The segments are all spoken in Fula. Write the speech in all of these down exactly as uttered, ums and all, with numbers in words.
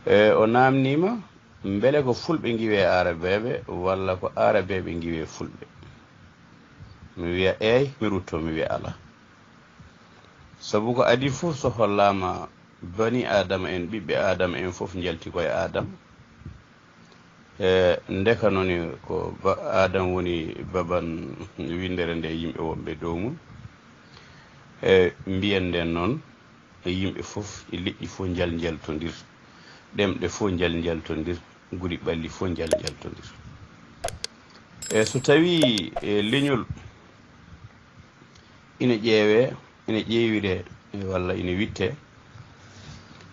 E, o naamniima, mbele ko Fulɓe ngiwee Aarabeeɓe walla ko Aarabeeɓe ngiwee Fulɓe? Mi wiya eey, mi ruttoo, mi wiya alaa. Sabu ko adii fof so hollaama bani Aadama en, ɓiɓɓe Aadama en fof njalti ko e Aadama. E, ndeka noon ko ba-, Aadama woni baban winndere nde yimɓe wonɓe dow mum. E, mbiyen ndeen noon, e yimɓe fof, e leƴƴi fof njalnjaltondir, ɗemɗe fof njalnjaltondir, guri ɓalli fof njalnjaltondir. E so tawii, e, leñol ina ƴeewee, ina ƴeewiree, e, walla ina wittee,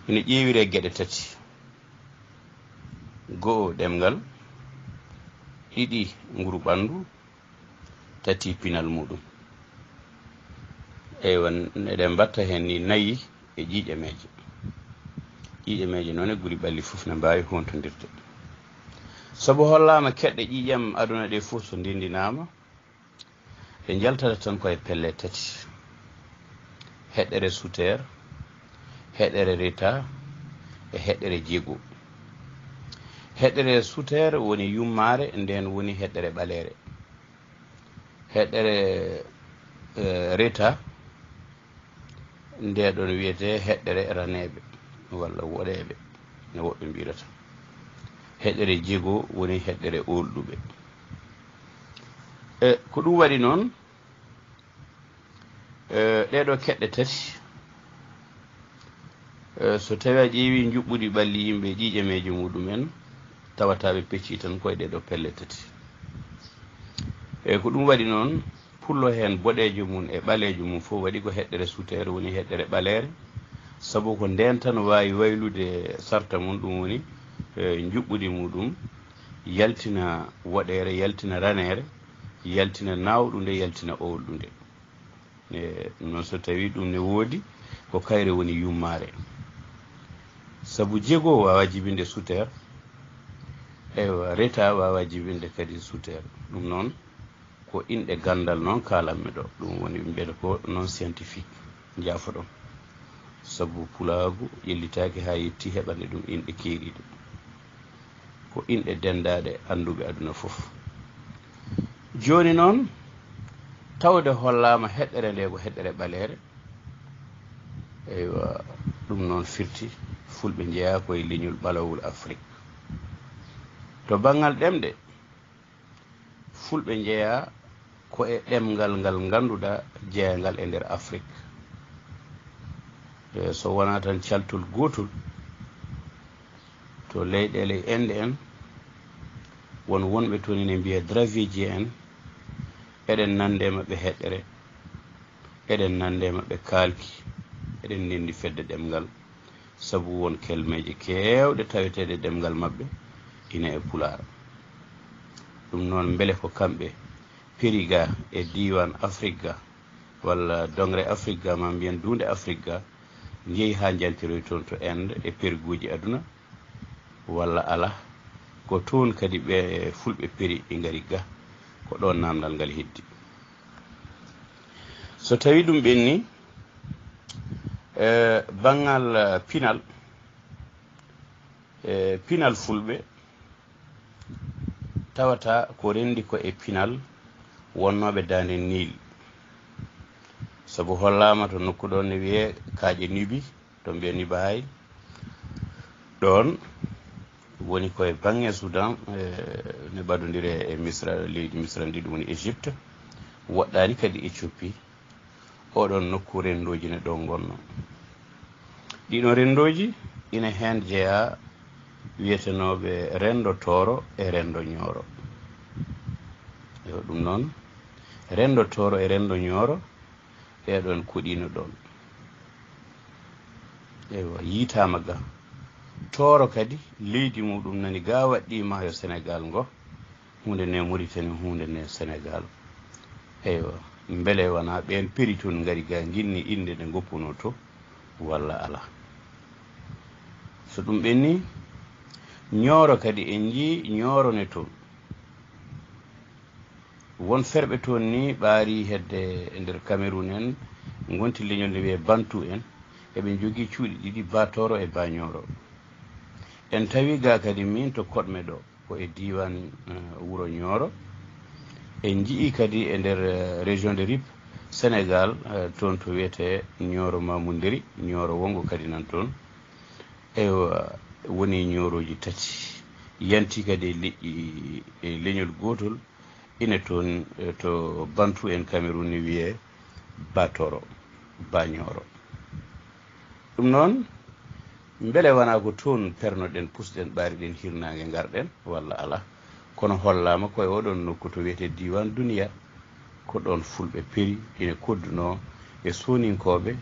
ina ƴeewiree geɗe tati. Go'o ɗemngal, ɗiɗi nguru ɓanndu, tati pinal muɗum. Eywa, n-, eɗen mbatta heen ni nayi e ƴiiƴameeje. Ƴiiƴameeje noon e guri ɓalli fof ne mbaawi huuntondirde. Sabu hollaama keɗɗe ƴiiƴam aduna ɗe fof so ndenndinaama, ɗe njaltata tan ko e pelle tati. Heɗɗere suteer, heɗɗere reta, e heɗɗere jego. Heɗɗere suteer woni yummaare, ndeen woni heɗɗere ɓaleere. Heɗɗere, eh, reta, nde ɗon wiyetee heɗɗere raneeɓe walla woɗeeɓe, no woɓɓe mbirata. Heɗɗere jego woni heɗɗere oolɗuɓe. E, ko ɗum waɗi noon, e, ɗee ɗoo keɗɗe tati, e, so tawii a ƴeewii njuɓɓudi ɓalli yimɓe e ƴiiƴameeje muɗum en, tawata ɓe peccii tan ko e ɗee ɗoo pelle tati. E, ko ɗum waɗi noon, pullo heen boɗeejo mum e ɓaleejo mum fof waɗi ko heɗɗere suteere, woni heɗɗere ɓaleere, sabu ko ndeen tan waawi waylude sarta mum, ɗum woni, e, njuɓɓudi muɗum, yaltina woɗeere, yaltina raneere, yaltina naawɗunde, yaltina oolɗunde. E, ɗum noon, so tawii ɗum ne woodi, ko kayre woni yummaare. Sabu jego waawaa jibinde suteer, eywa, reta waawaa jibinde kadi suteer. Ɗum noon, ko inɗe ganndal noon kaalanmi ɗo, ɗum woni mbiyetee ko non scientifique, njaafoɗon. Sabu pulaagu ƴellitaaki haa yetti heɓande ɗum inɗe keeriiɗe. Ko inɗe denndaaɗe annduɓe aduna fof. Jooni noon, tawde hollaama heɗɗere nde ko heɗɗere ɓaleere, eywa, ɗum noon firti Fulɓe njeyaa ko e leñol ɓalawol Afrik. To banngal ɗemɗe, Fulɓe njeyaa ko e ɗemngal ngal ngannduɗaa jeyaangal e nder Afrik. E, so wonaa tan caltol gootol to leyɗeele Inde en, won wonɓe toon ina mbiya Dravidien en, eɗen nanndi e maɓɓe heɗɗere, eɗen nanndi e maɓɓe kaalki, eɗen ndenndi fedde ɗemngal. Sabu won kelmeeje keewɗe taweteeɗe ɗemngal maɓɓe ina e Pulaar. Ɗum noon, mbele ko kamɓe peri ga e diiwaan Afrik ga, walla doŋre Afrik ga, maa mbiyen duunde Afrik ga, njehi haa njaltiroy toon to Inde e perguuji aduna, walla alaa? Ko toon kadi ɓe Fulɓe peri, ɓe ngari ga, ko ɗoon naamndal ngal heddi. So tawii ɗum ɓenni, e, banngal, e, pinal, e, pinal Fulɓe, tawata ko renndi ko e pinal wonnooɓe Daande Niil. Sabu hollaama to nokku ɗoon ne wiyee Kaaƴe Nibi, to mbiya Nibaay. Ɗoon woni ko e baŋŋe Sudan, e, ne ɓadondire e Misra, leydi Misra ndi, ɗum woni Égypte, woɗɗaani kadi Éthiopie. Oɗoon nokku renndooji ne ɗoon ngonnoo. Ɗiɗon renndooji ina heen jeyaa wiyetenooɓe renndo Tooro e renndo Ñooro. Ewa, ɗum noon, renndo Tooro e renndo Ñooro, ɓeeɗoon koɗiino ɗoon. Ewa, yiytaama ga. Tooro kadi, leydi muɗum nani ga waɗɗii maayo Senegaal ngo. Huunde ne Muritani, huunde ne Senegaal. Eywa, mbele wonaa ɓeen peri toon ngari ga nginni innde nde ngoppunoo to, walla alaa? So ɗum ɓenni, Ñooro kadi en njii Ñooro ne toon. Won ferɓe toon ni ɓaari hedde e nder Cameroun en, ngonti leñol nde wiyee Bantu en, eɓe njogii cuuɗi ɗiɗi, Ba Tooro e Ba Ñooro. En tawi ga kadi min to Koɗme ɗo, ko e diiwaan, eh, wuro Ñooro. En njii kadi e nder, eh, région de Rip, Sénégal, eh, toon to wiyetee Ñooro Mamunderi, Ñooro wonngo kadi nan toon. Eywa, woni Ñoorooji tati. Yanti kadi e leƴƴi, e leñol gootol, ine toon, eh, to Bantu en Cameroun ne wiyee Batoro, Bañooro. Ɗum noon, mbele wonaa ko toon pernoɗen, pusɗen, ɓaariɗen hirnaange, ngarɗen, walla alaa? Kono hollaama ko e oɗon nokku to wiyetee diiwaan Duniya, ko ɗoon Fulɓe peri, ine koddunoo e Sooninkooɓe,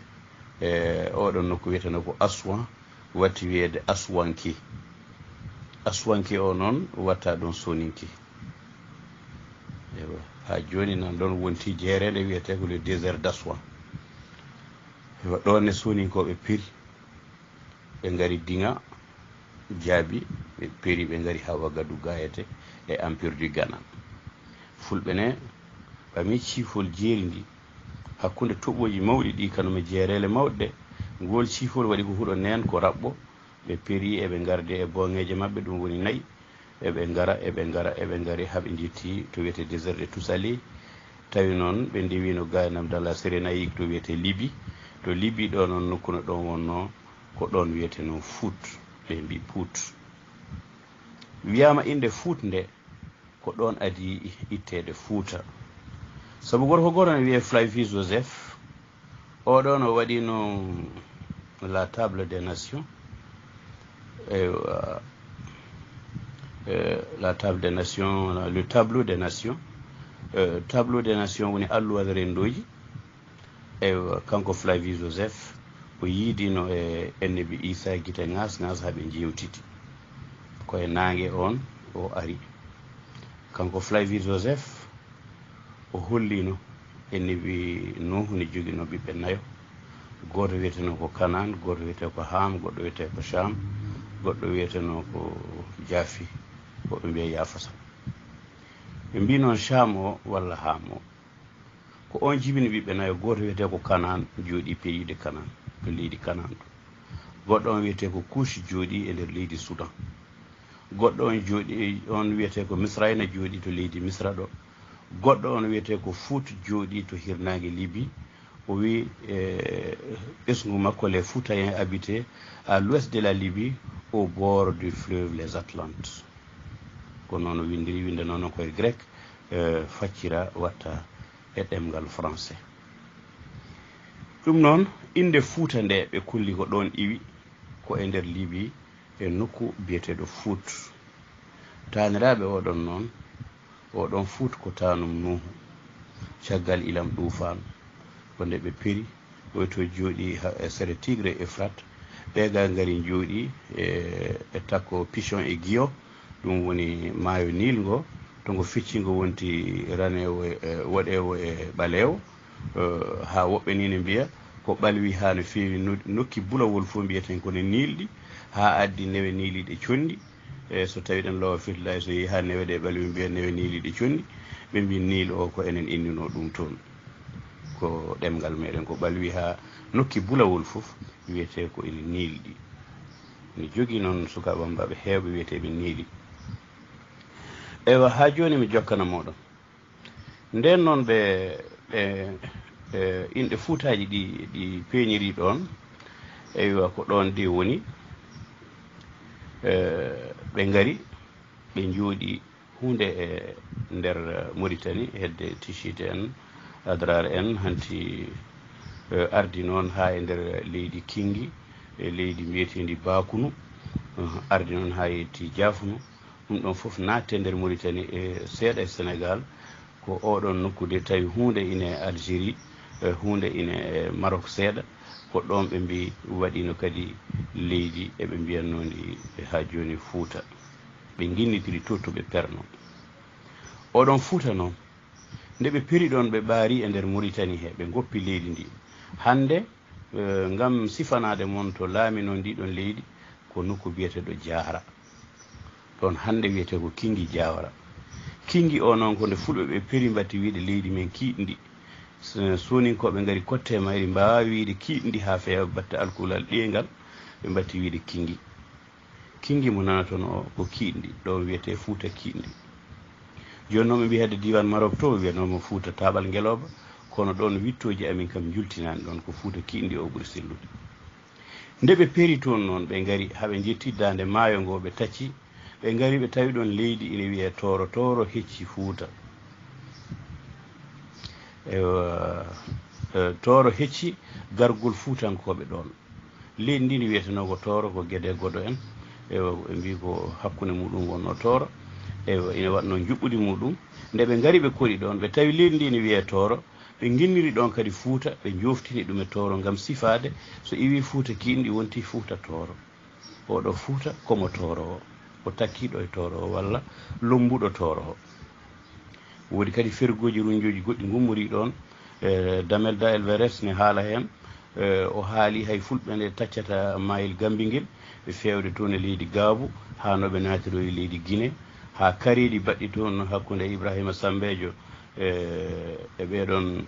e oɗon nokku wiyetenoo ko Aswan, watti wiyeede Aswanki. Aswanki o noon watta ɗum Soninke. Ewa, haa jooni nan ɗoon wonti jeereende wiyetee ko le désert d'Aswan. Ewa, ɗoon ne Soninkooɓe peri, ɓe ngari Diŋa, Jaabi, ɓe peri, ɓe ngari haa Wagadu Gayete e Empire du Ghana. Fulɓe ne ɓami ciifol jeeri ndi hakkunde toɓooji mawɗi ɗi, kanum e jeereele mawɗe ɗe. Ngool ciifol waɗi ko huɗo neen, ko raɓɓo. Ɓe peri, eɓe ngardi e booŋeeje maɓɓe, ɗum woni nayi. Eɓe ngara, eɓe ngara, eɓe ngari haa ɓe njetti to wiyetee désert de Toussaint. Tawi noon ɓe ndewino gaynam dans la Cyrénaïque to wiyetee Libye. To Libye ɗo noon nokku no ɗoon wonnoo, ko ɗoon wiyetenoo Fuut, ɓe mbii Puut. Wiyaama innde Fuut nde, ko ɗoon adii itteede Fuuta. Sabu gorko gooto ne wiyee Flavie Joseph, oɗo no waɗino la table des nations, e, euh, la table des nations, le tableau des nations. Euh, tableau des nations woni alluwal renndooji. Eywa, kanko Flavie Joseph, o yiidino e Annabi Isa gite ŋaas ŋaas haa ɓe njeewtidi. Ko e naange oon o ari. Kanko Flavie Joseph, o hollino Annabi Nuuhu ne joginoo ɓiɓɓe nayo. Gooto wiyetenoo ko Kanaan, gooto wiyetee ko Haam, goɗɗo wiyetee ko Caam, goɗɗo wiyetenoo ko Jaafi, woɓɓe mbiya Yaafasa. Ɓe mbii noon Caam o walla Haam o. Ko oon jibini ɓiɓɓe nayo, gooto wiyetee ko Kanaan, jooɗii pays de Kanaan, to leydi Kanaan to. Goɗɗo on wiyetee ko Kuusi, jooɗii e nder leydi Sudan. Goɗɗo on jooɗii, on wiyetee ko Misrayna, jooɗii to leydi Misra ɗo. Goɗɗo on wiyetee ko Fuut, jooɗii to hirnaange Libi. O wi, eh, ɓesngu makko, les Foutayens habitaient à l'ouest de la Libye, au bord du fleuve les Atlantes. Ko noon o winndiri, winndanoo noon ko e grec, eh, faccira watta e ɗemngal français. Ɗum noon, innde Fuuta nde ɓe kolli ko ɗoon iwi, ko e nder Libi, e nokku biyeteeɗo Fuut. Taaniraaɓe oɗon noon, oɗon Fuut ko taanum Nuuhu. Caggal ilam ɗuufaan, ko nde ɓe peri, oy to jooɗii ha, e sere Tigre Efrat. Ɓe ga ngari njooɗii e, e takko Pichon e Giyo, ɗum woni maayo Nil ngo, to ngo fecci ngo wonti raneewo e, woɗeewo e ɓaleewo. Eh, haa woɓɓe ni ne mbiya ko ɓalwi haa no feewi no-, nokki bulawol fof mbiyeten ko ne niilɗi, haa addi newe niiliiɗe conndi. E so tawi ɗen loowa fitillaaji, so yehi haa newe ɗe ɓalwi, mbiya newe niiliiɗe conndi. Ɓe mbi Niil o ko enen innduno ɗum toon. Ko ɗemngal meɗen, ko ɓalwi haa nokki bulawol fof wiyetee ko ene niilɗi. Ne jogii noon sukaaɓe am mbaaɓe heewɓe wiyeteeɓe Niili. Eywa, haa jooni mi jokkana mooɗon. Ndeen noon ɓe, ɓe, ɓe inɗe Fuutaaji ɗi, ɗi peeñiri ɗoon, eywa, ko ɗoon ɗi woni, eh, ɓe ngari, ɓe njooɗii huunde e nder Mauritanie, hedde Tichit en, Adrar en, hanti, eh, ardi noon haa e nder leydi Kinngi, e leydi mbiyeteendi Bakunu, eh, ardi noon haa yetti Jaafunu. Ɗum ɗoon fof naatti e nder Mauritanie, e seeɗa e Sénégal. Ko oɗon nokku de tawi huunde ine Algérie, e huunde ine e Maroc seeɗa. Ko ɗoon ɓe mbi waɗino kadi leydi eɓe mbiyatnoo ndi haa jooni Fuuta. Ɓe nginnitiri to, to ɓe perno. Oɗon Fuuta noon, nde ɓe peri ɗoon, ɓe ɓaari e nder Mauritanie he, ɓe ngoppi leydi ndi. Hannde, eh, ngam sifanaade mon to laaminoo ndii ɗoon leydi, ko nokku biyeteeɗo Jaara. Ɗoon hannde wiyetee ko Kinngi Jaawara. Kinngi o noon ko nde Fulɓe ɓe peri mbatti wiyde leydi men kiiɗndi. So-, Sooninkooɓe ngari kotte e mayri, mbaawi wiyde kiiɗndi haa feewa, ɓe mbatta alkulal ɗiyengal, ɓe mbatti wiyde Kinngi. Kinngi mo nanaton o ko Kiinɗi, ɗo wiyetee Fuuta Kiinɗi. Jooni noon ɓe mbiyi hedde diiwaan Maroc to, wiyanooma Fuuta Taaɓal Ngelooba, kono ɗoon wiɗtooji amin kam njultinaani ɗoon, ko Fuuta Kiinɗi o ɓuri sellude. Nde ɓe peri toon noon, ɓe ngari haa ɓe njettii daande maayo ngo, ɓe tacci, ɓe ngari ɓe tawi ɗoon leydi ina wiyee Tooro, Tooro hecci Fuuta. Ewa, eh, Tooro hecci gargol Fuutankooɓe ɗoon. Leydi ndi ndi wiyetenoo ko Tooro, ko Gede Godo en. Ewa, ɓe mbii ko hakkunde muɗum wonnoo Tooro. Ewa, ina waɗnoo njuɓɓudi muɗum. Nde ɓe ngari ɓe koɗi ɗoon, ɓe tawi leydi ndi ina wiyee Tooro. Ɓe nginniri ɗoon kadi Fuuta, ɓe njooftini ɗum e Tooro ngam sifaade. So iwii Fuuta Kiinɗi wonti Fuuta Tooro. Oɗo Fuuta ko mo Tooro o. O takkiiɗo e Tooro o walla lommbuɗo Tooro o. Woodi kadi fergooji, runjooji goɗɗi ngummorii ɗoon. E, Damel Da Elveres ne haala heen. E, o haali hay fulɓe nde taccata maayel Gambi ngel, ɓe feewde toon e leydi Gaabu, haa no ɓe naatiroyi leydi Gine, haa kareeɗi baɗɗi toon hakkunde Ibrahima Sambeejo e, e ɓee ɗoon,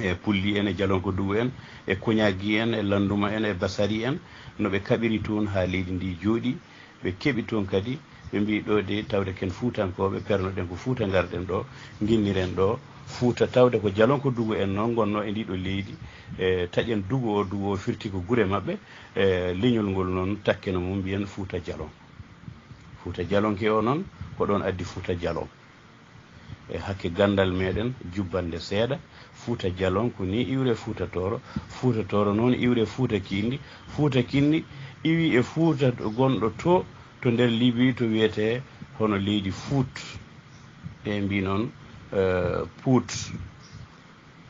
e Pulli en, e Jalonko Dugu en, e Koñaagi en, e Lannduma en, e Basari en, no ɓe kaɓiri toon haa leydi ndi jooɗi. Ɓe keɓi toon kadi, ɓe mbii ɗo de tawde ken Fuutankooɓe, pernoɗen ko Fuuta, ngarɗen ɗo, nginniren ɗo Fuuta, tawde ko Jalonko Dugu en noon ngonnoo e ndii ɗo leydi, e taƴen Dugu o, Dugu o firti ko gure maɓɓe, e leñol ngol noon takkeno mum mbiyen Fuuta Jalon. Fuuta Jalonke o noon, ko ɗoon addi Fuuta Jalon. E hakke ganndal meɗen, jubbannde seeɗa, Fuuta Jalon ko nii iwre Fuuta Tooro, Fuuta Tooro noon iwre Fuuta Kiinɗi, Fuuta Kiinɗi iwi e Fuuta gonɗo to, to nder Libi to wiyetee hono leydi Fuut. Ɓe mbii noon, eh, Puut.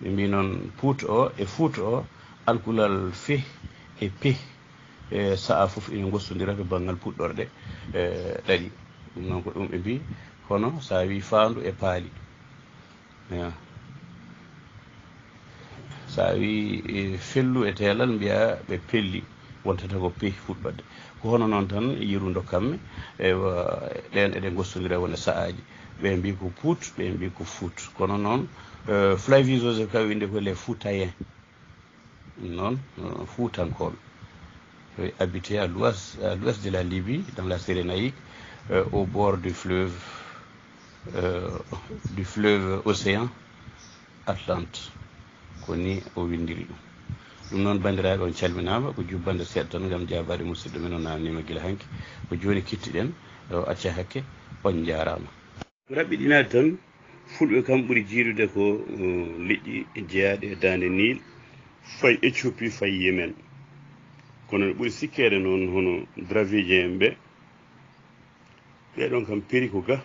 Ɓe mbii noon Puut o e Fuut o, alkulal fih e pih. E sa'a fof ina ngossondira to banngal puɗɗorɗe, e, ɗaɗi. Ɗum noon ko ɗum ɓe mbii, kono so a wii faandu e paali. Eya. So a wii, e, fellu e teelal, mbiya ɓe pelli, wontata ko pih fuɗɗorde. Ko hono noon tan yeru ndokkam-mi, ewa, ɗeen eɗe ngossondira wona sa'aaji. Ɓe mbii ko Puut, ɓe mbii ko Fuut. Kono noon, e, Flavie Joseph Ka winde ko les Foutayen. Ɗum noon, euh, Fuutankooɓe, euh, habitait à l'ouest, à l'ouest de la Libye, dans la Cyrénaïque, euh, au bord du fleuve, euh, du fleuve Océan Atlante. Ko nii o winndiri ɗum. Ɗum noon, banndiraaɓe, on calminaama, ko jubbannde seeɗa tan ngam jaabaade musidɗo men o naamniima gila hanki. Ko jooni kitti-ɗen, o acca hakke, on njaaraama. Raɓɓiɗinaade tan, Fulɓe kam ɓuri jiidude ko, uh, leƴƴi jeyaaɗi e daande Niil, fayi Éthiopie, fayi Yemen. Kono no ɓuri sikkeede noon, hono Dravidien en ɓe, ɓee ɗoon kam peri ko ga,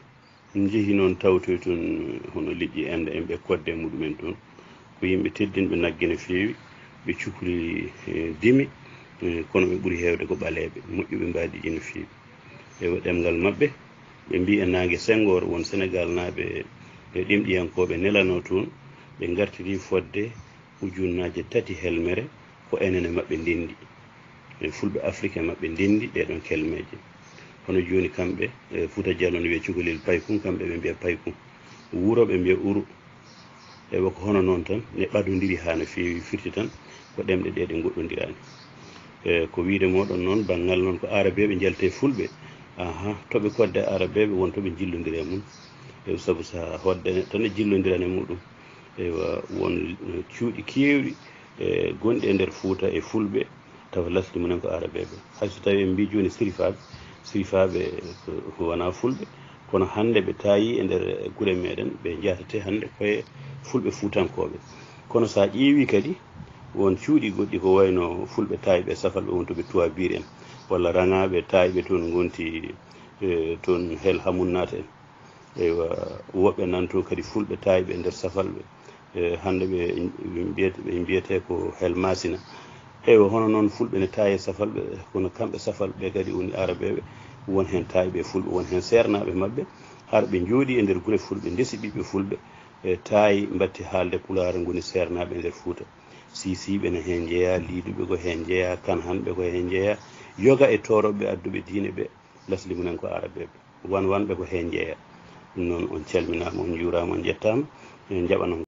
njehi noon tawtoy toon, uh, hono leƴƴi Inde en ɓe, kodde muɗumen toon. Ko yimɓe teddinɓe nagge no feewi, ɓe cukli, eh, dimi, eh, kono ɓe ɓuri heewde ko ɓaleeɓe, moƴƴuɓe mbaadi no feewi. E ɗemngal maɓɓe, ɓe mbii e naange Senghor won Senegaalnaaɓe e ɗemɗiyankooɓe nelanoo toon, ɓe ngartirii fodde ujunnaaje tati helmere, ko enen e maɓɓe ndenndi. E Fulɓe Afrik e maɓɓe ndenndi ɗee ɗoon kelmeeje. Hono jooni kamɓe, e Fuuta Jalon wiyee cukalel Paykun, kamɓe ɓe mbiya Paykun. Wuro ɓe mbiya Uru. Eywa, ko hono noon tan, ne ɓadondiri haa no feewi, firti tan ko ɗemɗe ɗe ɗe ngoɗɗondiraani. E, ko wiyde mooɗon noon, banngal noon ko Aarabeeɓe njalti e Fulɓe, aha, to ɓe kodde Aarabeeɓe, won to ɓe njillondiri e mum. E, sabu so a hoɗde tan e jillondiran e muɗum. Eywa, won, e, cuuɗi keewɗi, e, gonɗi e nder Fuuta e Fulɓe, tawa lasli mumen ko Aarabeeɓe. Hay so tawii en mbii jooni Sirifaaɓe, Sirifaaɓe ko, ko wonaa Fulɓe, kono hannde ɓe taayii e nder gure meɗen, ɓe njaatetee hannde koye Fulɓe Fuutankooɓe. Kono so a ƴeewii kadi, won cuuɗi goɗɗi ko wayno Fulɓe taayɓe e Safalɓe wontuɓe Tuwaabiir en, walla raŋaaɓe taayɓe toon ngonti, e, toon Hel Hamunnaat en. Eywa, woɓɓe nan toon kadi Fulɓe taayɓe e nder Safalɓe. E, hannde ɓe, ɓe mbiyete-, ɓe mbiyetee ko Hel Maasina. Eywa, hono noon Fulɓe ne taayi e Safalɓe, kono kamɓe Safalɓe kadi woni Aarabeeɓe, won heen taayɓe e Fulɓe, won heen seernaaɓe maɓɓe, hara ɓe njooɗii e nder gure Fulɓe, ndesi ɓiɓɓe Fulɓe, e, taayi, mbatti haalde Pulaar, ngoni seernaaɓe e nder Fuuta. Siisiiɓe ne heen njeyaa, Liiduɓe ko heen njeyaa, Kanhanɓe ko heen njeyaa, yoga e Tooroɓe adduɓe diine ɓe, lasli mumen ko Aarabeeɓe. Wanwanɓe ko heen njeyaa. Ɗum noon, on calminaama, on njuuraama, on njettaama. En njaɓan on.